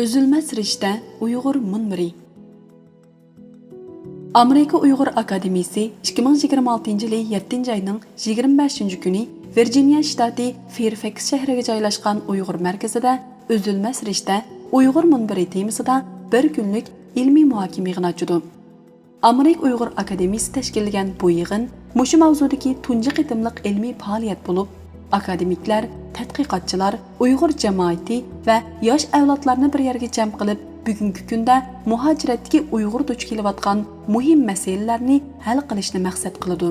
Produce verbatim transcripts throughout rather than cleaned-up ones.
ئۈزۈلمەس رىشتە، ئۇيغۇر مۇنبىرى. ئامېرىكا ئۇيغۇر ئاكادېمىيىسى ئىككى مىڭ يىگىرمە ئالتىنچى يىلى يەتتىنچى ئاينىڭ يىگىرمە بەشىنچى كۈنى ۋىرجىنىيە شتاتى فېرفېكس شەھىرىگە جايلاشقان ئۇيغۇر مەركىزىدە ئۈزۈلمەس رىشتە، ئۇيغۇر مۇنبىرى تېمىسىدا بىر كۈنلۈك ئىلمىي مۇھاكىمە يىغىنى ئاچىدۇ. ئامېرىكا ئۇيغۇر ئاكادېمىيىسى تەشكىللىگەن بۇ يىغىن مۇشۇ ماۋزۇدىكى تۇنجى قېتىملىق ئىلمىي پائالىيەت بولۇپ، ئاكادېمىكلار، تەتقىقاتچىلار، ئۇيغۇر جامائىتى ۋە ياش ئەۋلادلارنى بىر يەرگە جەم قىلىپ، بۈگۈنكى كۈندە مۇھاجىرەتتىكى ئۇيغۇر دۇچ كېلىۋاتقان مۇھىم مەسىلىلەرنى ھەل قىلىشنى مەقسەت قىلىدۇ.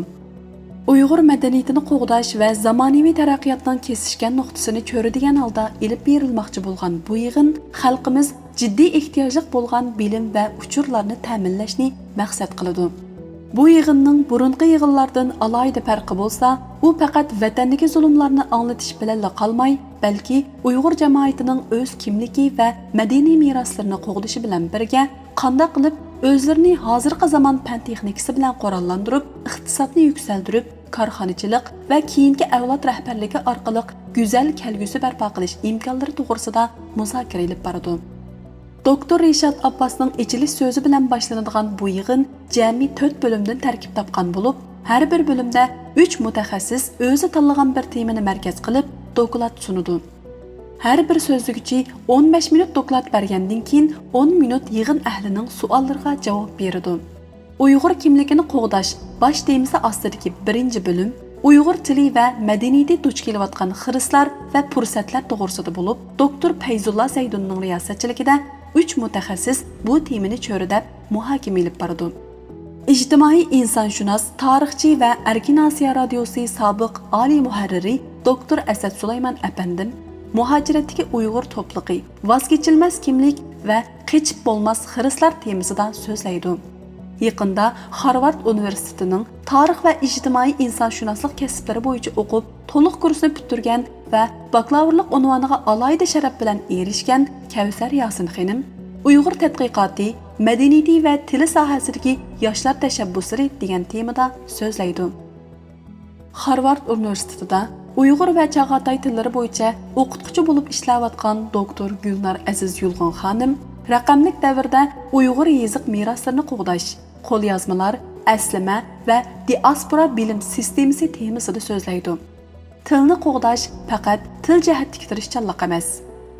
ئۇيغۇر مەدەنىيىتىنى قوغداش ۋە زامانىۋى تەرەققىياتنىڭ كېسىشكەن نۇقتىسىنى چۆرىدىگەن ھالدا ئېلىپ بېرىلماقچى بولغان بۇ يىغىن خەلقىمىز جىددىي ئېھتىياجلىق بولغان بىلىم ۋە ئۇچۇرلارنى تەمىنلەشنى مەقسەت قىلىدۇ. بۇ يىغىننىڭ بۇرۇنقى يىغىنلاردىن ئالاھىدە پەرقى بولسا، ئۇ پەقەت ۋەتەندىكى زۇلۇملارنى ئاڭلىتىش بىلەنلا قالماي، بەلكى ئۇيغۇر جامائىتىنىڭ ئۆز كىملىكى ۋە مەدەنىي مىراسلىرىنى قوغدىشى بىلەن بىرگە، قانداق قىلىپ ئۆزلىرىنى ھازىرقى زامان پەن تېخنىكىسى بىلەن قوراللاندۇرۇپ، ئىقتىسادنى يۈكسەلدۈرۈپ، كارخانىچىلىق ۋە كېيىنكى ئەۋلاد رەھبەرلىكى ئارقىلىق گۈزەل كەلگۈسى بەرپا قىلىش ئىمكانلىرى توغرىسىدا مۇزاكىرە ئېلىپ بارىدۇ. دوكتور رىشات ئابباسنىڭ ئېچىلىش سۆزى بىلەن باشلىنىدىغان بۇ يىغىن جەمئىي تۆت بۆلۈمدىن تەركىب تاپقان بولۇپ، ھەر بىر بۆلۈمدە ئۈچ مۇتەخەسسىس ئۆزى تاللىغان بىر تېمىنى مەركەز قىلىپ دوكلات سۇنىدۇ. ھەر بىر سۆزلىگۈچى ئون بەش مىنۇت دوكلات بەرگەندىن كېيىن، ئون مىنۇت يىغىن ئەھلىنىڭ سوئاللىرىغا جاۋاب بېرىدۇ. ئۇيغۇر كىملىكىنى قوغداش باش تېمىسى ئاستىدىكى بىرىنچى بۆلۈم ئۇيغۇر تىلى ۋە مەدەنىيىتى دۇچ كېلىۋاتقان خىرىسلار ۋە پۇرسەتلەر توغرىسىدا بولۇپ، دوكتور پەيزۇللا زەيدۇننىڭ رىياسەتچىلىكىدە ئۈچ مۇتەخەسسىس بۇ تېمىنى چۆرىدەپ مۇھاكىمە ئېلىپ بارىدۇ. ئىجتىمائىي ئىنسانشۇناس، تارىخچى ۋە ئەركىن ئاسىيا رادىيوسى سابىق ئالىي مۇھەررىرى دوكتور ئەسەت سۇلايمان ئەپەندىم مۇھاجىرەتتىكى ئۇيغۇر توپلۇقى، ۋاز كېچىلمەس كىملىك ۋە قېچىپ بولماس خىرىسلار تېمىسىدا سۆزلەيدۇ. يېقىندا خارۋارد ئۇنىۋېرسىتېتىنىڭ تارىخ ۋە ئىجتىمائىي ئىنسانشۇناسلىق كەسىپلىرى بويىچە ئوقۇپ، تولۇق كۇرسنى پۈتتۈرگەن ۋە باكلاۋۇرلۇق ئۇنۋانىغا ئالاھىدە شەرەپ بىلەن ئېرىشكەن كەۋسەر ياسىن خېنىم، ئۇيغۇر تەتقىقاتى، مەدەنىيىتى ۋە تىلى ساھەسىدىكى ياشلار تەشەببۇسلىرى دېگەن تېمىدا سۆزلەيدۇ. خارۋارد ئۇنىۋېرسىتېتىدا ئۇيغۇر ۋە چاغاتاي تىللىرى بويىچە ئوقۇتقۇچى بولۇپ ئىشلەۋاتقان دوكتور گۈلنار ئەزىز يۇلغۇن خانىم رەقەملىك دەۋردە ئۇيغۇر يېزىق مىراسلىرىنى قوغداش، قوليازمىلار، ئەسلىمە ۋە دىئاسپورا بىلىم سىستېمىسى تېمىسىدا سۆزلەيدۇ. تىلنى قوغداش پەقەت تىل جەھەتتىكى تىرىشچانلىق ئەمەس،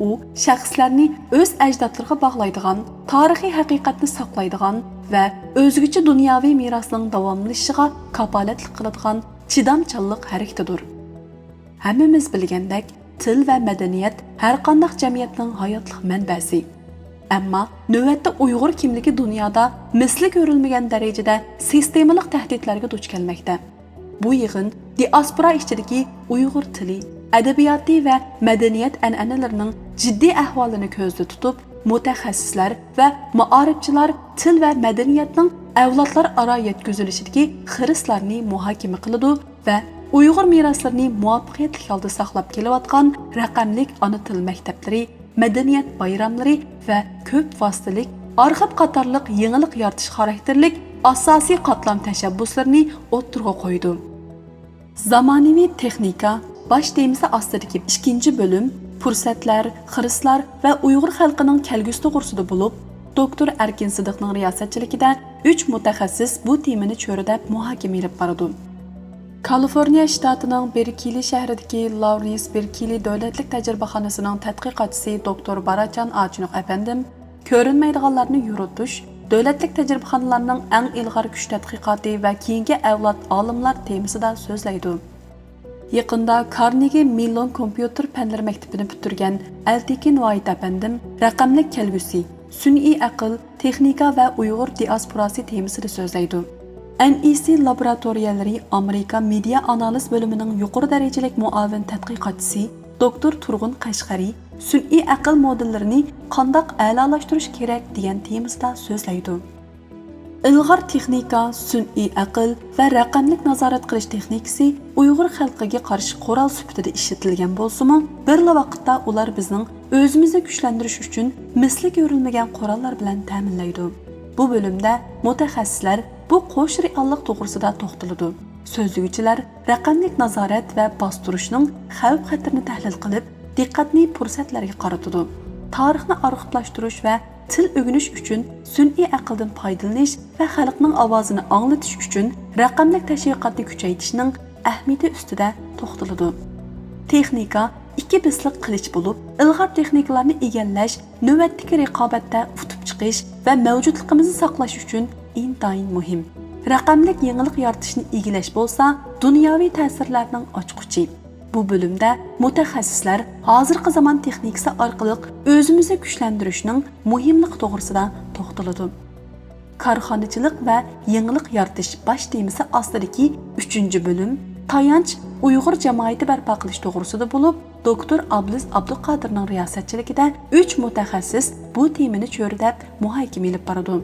ئۇ شەخسلەرنى ئۆز ئەجدادلىرىغا باغلايدىغان، تارىخىي ھەقىقەتنى ساقلايدىغان ۋە ئۆزگىچە دۇنياۋى مىراسنىڭ داۋاملىشىشىغا كاپالەتلىك قىلىدىغان چىدامچانلىق ھەرىكىتىدۇر. ھەممىمىز بىلگەندەك، تىل ۋە مەدەنىيەت ھەرقانداق جەمئىيەتنىڭ ھاياتلىق مەنبەسى. ئەمما نۆۋەتتە ئۇيغۇر كىملىكى دۇنيادا مىسلى كۆرۈلمىگەن دەرىجىدە سىستېمىلىق تەھدىتلەرگە دۇچ كەلمەكتە. بۇ يىغىن دىئاسپورا ئىچىدىكى ئۇيغۇر تىلى، ئەدەبىياتى ۋە مەدەنىيەت ئەنئەنىلىرىنىڭ جىددىي ئەھۋالىنى كۆزدە تۇتۇپ، مۇتەخەسسىسلەر ۋە مائارىپچىلار تىل ۋە مەدەنىيەتنىڭ ئەۋلادلار ئارا يەتكۈزۈلۈشىدىكى خىرىسلارنى مۇھاكىمە قىلىدۇ ۋە ئۇيغۇر مىراسلىرىنى مۇۋەپپەقىيەتلىك ھالدا ساقلاپ كېلىۋاتقان رەقەملىك ئانا تىل مەكتەپلىرى، مەدەنىيەت بايراملىرى ۋە كۆپ ۋاسىتىلىك ئارخىپ قاتارلىق يېڭىلىق يارىتىش خاراكتېرلىك ئاساسىي قاتلام تەشەببۇسلىرىنى ئوتتۇرىغا قويىدۇ. زامانىۋى تېخنىكا باش تېمىسى ئاستىدىكى ئىككىنچى بۆلۈم پۇرسەتلەر، خىرىسلار ۋە ئۇيغۇر خەلقىنىڭ كەلگۈسى توغرىسىدا بولۇپ، دوكتور ئەركىن سىدىقنىڭ رىياسەتچىلىكىدە ئۈچ مۇتەخەسسىس بۇ تېمىنى چۆرىدەپ مۇھاكىمە ئېلىپ بارىدۇ. كالىفورنىيە شتاتىنىڭ بېركلى شەھىرىدىكى لارنېس بېركلى دۆلەتلىك تەجرىبىخانىسىنىڭ تەتقىقاتچىسى دوكتور باراچان ئاچىنوق ئەپەندىم كۆرۈنمەيدىغانلارنى يورۇتۇش، دۆلەتلىك تەجرىبىخانىلارنىڭ ئەڭ ئىلغار كۈچ تەتقىقاتى ۋە كېيىنكى ئەۋلاد ئالىملار تېمىسىدا سۆزلەيدۇ. يېقىندا كارنېگى مېللون كومپيۇتېر پەنلىرى مەكتىپىنى پۈتتۈرگەن ئەلتېكىن ۋايىت ئەپەندىم رەقەملىك كەلگۈسى، سۈنئىي ئەقىل، تېخنىكا ۋە ئۇيغۇر دىئاسپوراسى تېمىسىدا سۆزلەيدۇ. ئەن ئى سى لابوراتورىيەلىرى ئامېرىكا مېدىيا ئانالىز بۆلۈمىنىڭ يۇقىرى دەرىجىلىك مۇئاۋىن تەتقىقاتچىسى دوكتور تۇرغۇن قەشقەرى سۈنئىي ئەقىل مودېللىرىنى قانداق ئەلالاشتۇرۇش كېرەك دېگەن تېمىسىدا سۆزلەيدۇ. ئىلغار تېخنىكا، سۈنئىي ئەقىل ۋە رەقەملىك نازارەت قىلىش تېخنىكىسى ئۇيغۇر خەلقىگە قارشى قورال سۈپىتىدە ئىشلىتىلگەن بولسىمۇ، بىرلا ۋاقىتتا ئۇلار بىزنىڭ ئۆزىمىزنى كۈچلەندۈرۈش ئۈچۈن مىسلى كۆرۈلمىگەن قوراللار بىلەن تەمىنلەيدۇ. بۇ بۆلۈمدە مۇتەخەسسىسلەر بۇ قوش رېئاللىق توغرىسىدا توختىلىدۇ. سۆزلىگۈچىلەر رەقەملىك نازارەت ۋە باستۇرۇشنىڭ خەۋپ-خەتىرىنى تەھلىل قىلىپ، دىققەتنى پۇرسەتلەرگە قارىتىدۇ. تارىخنى ئارخىپلاشتۇرۇش ۋە تىل ئۆگىنىش ئۈچۈن سۈنئىي ئەقىلدىن پايدىلىنىش ۋە خەلقنىڭ ئاۋازىنى ئاڭلىتىش ئۈچۈن رەقەملىك تەشۋىقاتنى كۈچەيتىشنىڭ ئەھمىيىتى ئۈستىدە توختىلىدۇ. تېخنىكا ئىككى بىسلىق قىلىچ بولۇپ، ئىلغار تېخنىكىلارنى ئىگىلەش نۆۋەتتىكى رىقابەتتە ئۇتۇپ چىقىش ۋە مەۋجۇتلۇقىمىزنى ساقلاش ئۈچۈن ئىنتايىن مۇھىم. رەقەملىك يېڭىلىق يارىتىشنى ئىگىلەش بولسا دۇنياۋى تەسىرلەرنىڭ ئاچقۇچى. بۇ بۆلۈمدە مۇتەخەسسىسلەر ھازىرقى زامان تېخنىكىسى ئارقىلىق ئۆزىمىزنى كۈچلەندۈرۈشنىڭ مۇھىملىقى توغرىسىدا توختىلىدۇ. كارخانىچىلىق ۋە يېڭىلىق يارىتىش باش تېمىسى ئاستىدىكى ئۈچىنچى بۆلۈم تايانچ ئۇيغۇر جامائىتى بەرپا قىلىش توغرىسىدا بولۇپ، دوكتور ئابلىز ئابدۇقادىرنىڭ رىياسەتچىلىكىدە ئۈچ مۇتەخەسسىس بۇ تېمىنى چۆرىدەپ مۇھاكىمە ئېلىپ بارىدۇ.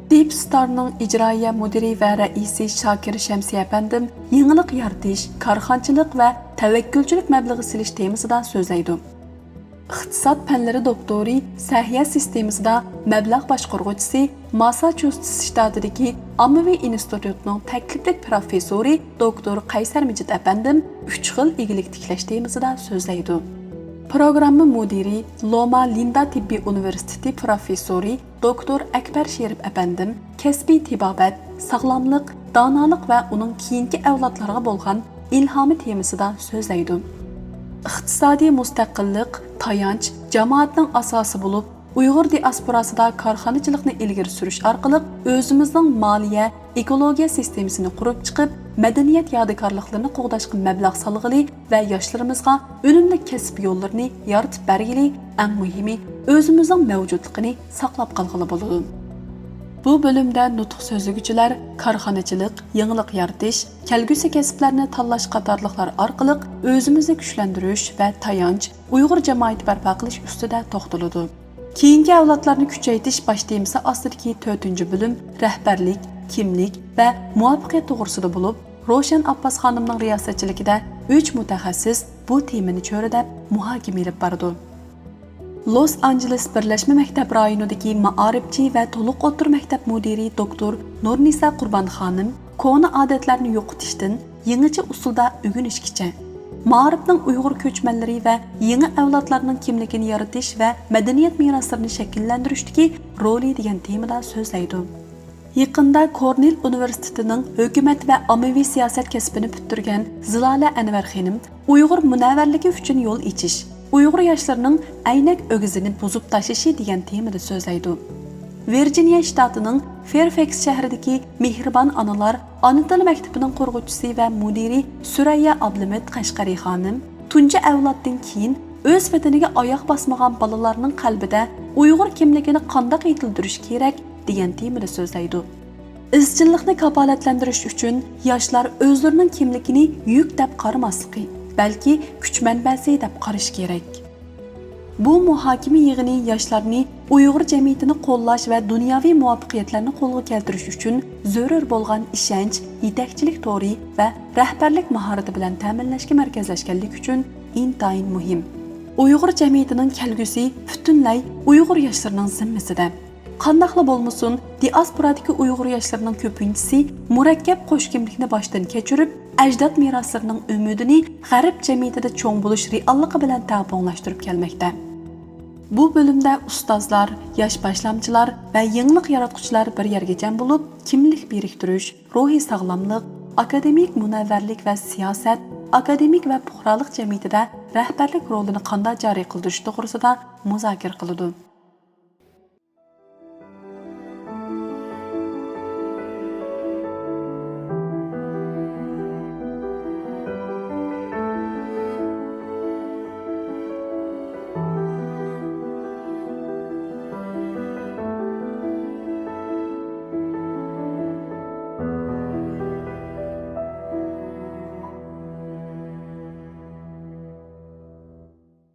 دىپ ستارنىڭ ئىجرائىيە مۇدىرى ۋە رەئىسى شاكىر شەمسى ئەپەندىم يېڭىلىق يارىتىش، كارخانىچىلىق ۋە تەۋەككۈلچىلىك مەبلىغى سېلىش تېمىسىدا سۆزلەيدۇ. ئىقتىساد پەنلىرى دوكتورى، سەھىيە سىستېمىسىدا مەبلەغ باشقۇرغۇچىسى، ماسساچۇسېتس شتاتىدىكى ئاممىۋى ئىنستىتۇتنىڭ تەكلىپلىك پروفېسسورى دوكتور قەيسەر مىجىت ئەپەندىم ئۈچ خىل ئىگىلىك تىكلەش تېمىسىدا سۆزلەيدۇ. پروگرامما مۇدىرى، لوما لىندا تېببىي ئۇنىۋېرسىتېتى پروفېسسورى دوكتور ئەكبەر شېرىپ ئەپەندىم كەسپىي تېبابەت، ساغلاملىق، دانالىق ۋە ئۇنىڭ كېيىنكى ئەۋلادلارغا بولغان ئىلھامى تېمىسىدا سۆزلەيدۇ. ئىقتىسادىي مۇستەقىللىق، تايانچ، جامائەتنىڭ ئاساسى بولۇپ، ئۇيغۇر دىئاسپوراسىدا كارخانىچىلىقنى ئىلگىرى سۈرۈش ئارقىلىق ئۆزىمىزنىڭ مالىيە، ئېكولوگىيە سىستېمىسىنى قۇرۇپ چىقىپ، مەدەنىيەت يادىكارلىقلىرىنى قوغداشقا مەبلەغ سالغىلى ۋە ياشلىرىمىزغا ئۈنۈملۈك كەسىپ يوللىرىنى يارىتىپ بەرگىلى، ئەڭ مۇھىمى، ئۆزىمىزنىڭ مەۋجۇتلۇقىنى ساقلاپ قالغىلى بولىدۇ. بۇ بۆلۈمدە نۇتۇق سۆزلىگۈچىلەر كارخانىچىلىق، يېڭىلىق يارىتىش، كەلگۈسى كەسىپلەرنى تاللاش قاتارلىقلار ئارقىلىق ئۆزىمىزنى كۈچلەندۈرۈش ۋە تايانچ، ئۇيغۇر جامائىتى بەرپا قىلىش ئۈستىدە توختىلىدۇ. كېيىنكى ئەۋلادلارنى كۈچەيتىش باش تېمىسى ئاستىدىكى تۆتىنچى بۆلۈم رەھبەرلىك، كىملىك ۋە مۇۋەپپەقىيەت توغرىسىدا بولۇپ، روشەن ئاپپاس خانىمنىڭ رىياسەتچىلىكىدە ئۈچ مۇتەخەسسىس بۇ تېمىنى چۆرىدەپ مۇھاكىمە ئېلىپ بارىدۇ. لوس ئانژېلېس بىرلەشمە مەكتەپ رايونىدىكى مائارىپچى ۋە تولۇق ئوتتۇرا مەكتەپ مۇدىرى دوكتور نۇرنىسا قۇربان خانىم كونا ئادەتلەرنى يوقىتىشتىن يېڭىچە ئۇسۇلدا ئۆگىنىشكىچە، مائارىپنىڭ ئۇيغۇر كۆچمەنلىرى ۋە يېڭى ئەۋلادلارنىڭ كىملىكىنى يارىتىش ۋە مەدەنىيەت مىراسلىرىنى شەكىللەندۈرۈشتىكى رولى دېگەن تېمىدا سۆزلەيدۇ. يېقىندا كورنېل ئۇنىۋېرسىتېتىنىڭ ھۆكۈمەت ۋە ئاممىۋى سىياسەت كەسپىنى پۈتتۈرگەن زىلالە ئەنۋەر خېنىم ئۇيغۇر مۇنەۋۋەرلىكى ئۈچۈن يول ئېچىش، ئۇيغۇر ياشلىرىنىڭ ئەينەك ئۆگزىنى بۇزۇپ تاشلىشى دېگەن تېمىدا سۆزلەيدۇ. ۋىرجىنىيە شتاتىنىڭ فېرفېكس شەھىرىدىكى مېھرىبان ئانىلار ئانا تىل مەكتىپىنىڭ قۇرغۇچىسى ۋە مۇدىرى سۈرەييا ئابلىمىت قەشقەرى خانىم تۇنجى ئەۋلادتىن كېيىن ئۆز ۋەتىنىگە ئاياغ باسمىغان بالىلارنىڭ قەلبىدە ئۇيغۇر كىملىكىنى قانداق يېتىلدۈرۈش كېرەك دېگەن تېمىدا سۆزلەيدۇ. ئىزچىللىقنى كاپالەتلەندۈرۈش ئۈچۈن ياشلار ئۆزلىرىنىڭ كىملىكىنى يۈك دەپ قارىماسلىقى، بەلكى كۈچ مەنبەسى دەپ قارىشى كېرەك. بۇ مۇھاكىمە يىغىنى ياشلارنى ئۇيغۇر جەمئىيىتىنى قوللاش ۋە دۇنياۋى مۇۋەپپەقىيەتلەرنى قولغا كەلتۈرۈش ئۈچۈن زۆرۈر بولغان ئىشەنچ، يېتەكچىلىك تورى ۋە رەھبەرلىك ماھارىتى بىلەن تەمىنلەشكە مەركەزلەشكەنلىكى ئۈچۈن ئىنتايىن مۇھىم. ئۇيغۇر جەمئىيىتىنىڭ كەلگۈسى پۈتۈنلەي ئۇيغۇر ياشلىرىنىڭ زىممىسىدە. قانداقلا بولمىسۇن، دىئاسپورادىكى ئۇيغۇر ياشلىرىنىڭ كۆپىنچىسى مۇرەككەپ قوش كىملىكنى باشتىن كەچۈرۈپ، ئەجداد مىراسلىرىنىڭ ئۈمىدىنى غەرب جەمئىيىتىدە چوڭ بولۇش رېئاللىقى بىلەن تەڭپۇڭلاشتۇرۇپ كەلمەكتە. بۇ بۆلۈمدە ئۇستازلار، ياش باشلامچىلار ۋە يېڭىلىق ياراتقۇچىلار بىر يەرگە جەم بولۇپ، كىملىك بىرىكتۈرۈش، روھىي ساغلاملىق، ئاكادېمىك مۇنەۋۋەرلىك ۋە سىياسەت، ئاكادېمىك ۋە پۇقرالىق جەمئىيىتىدە رەھبەرلىك رولىنى قانداق جارى قىلدۇرۇش توغرىسىدا مۇزاكىرە قىلىدۇ.